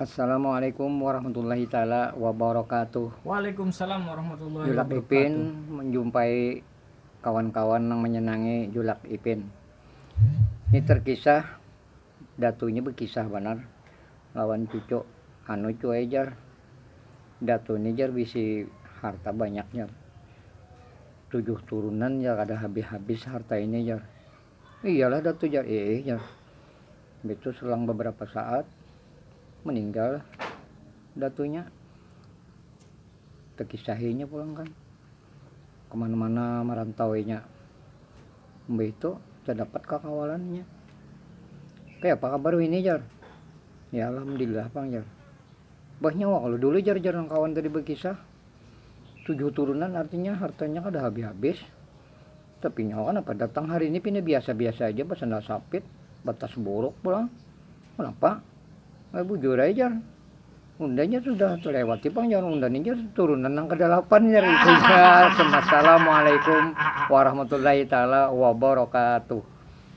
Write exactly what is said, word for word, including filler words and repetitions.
Assalamualaikum warahmatullahi taala wabarakatuh. Waalaikumsalam warahmatullahi Julak wabarakatuh. Ipin menjumpai kawan-kawan yang menyenangi Julak Ipin. Ini terkisah, datunya berkisah banar lawan cucu. Anu cuy jar, datu ni jar bisi harta banyak jar. Tujuh turunan jar, kada habis-habis harta ini jar. Iyalah datu jar, eh jar. Itu selang beberapa saat meninggal datunya. Terkisahinya pulang kan, kemana-mana merantauinya. Mbah itu terdapat kakawalannya. Kayak apa kabar ini jar? Ya alhamdulillah pang jar. Bah nyawa kalau dulu jar jar kawan tadi berkisah. Tujuh turunan artinya hartanya kada habis-habis. Tapi nyawa kenapa datang hari ini pina biasa-biasa aja, basandal sapit, batas buruk pulang. Kenapa? Eh, bujur aja jar. Undanya sudah terlewati pang jar, undanya jar turunan yang kedelapan jar itu jar. Assalamualaikum warahmatullahi taala wabarakatuh.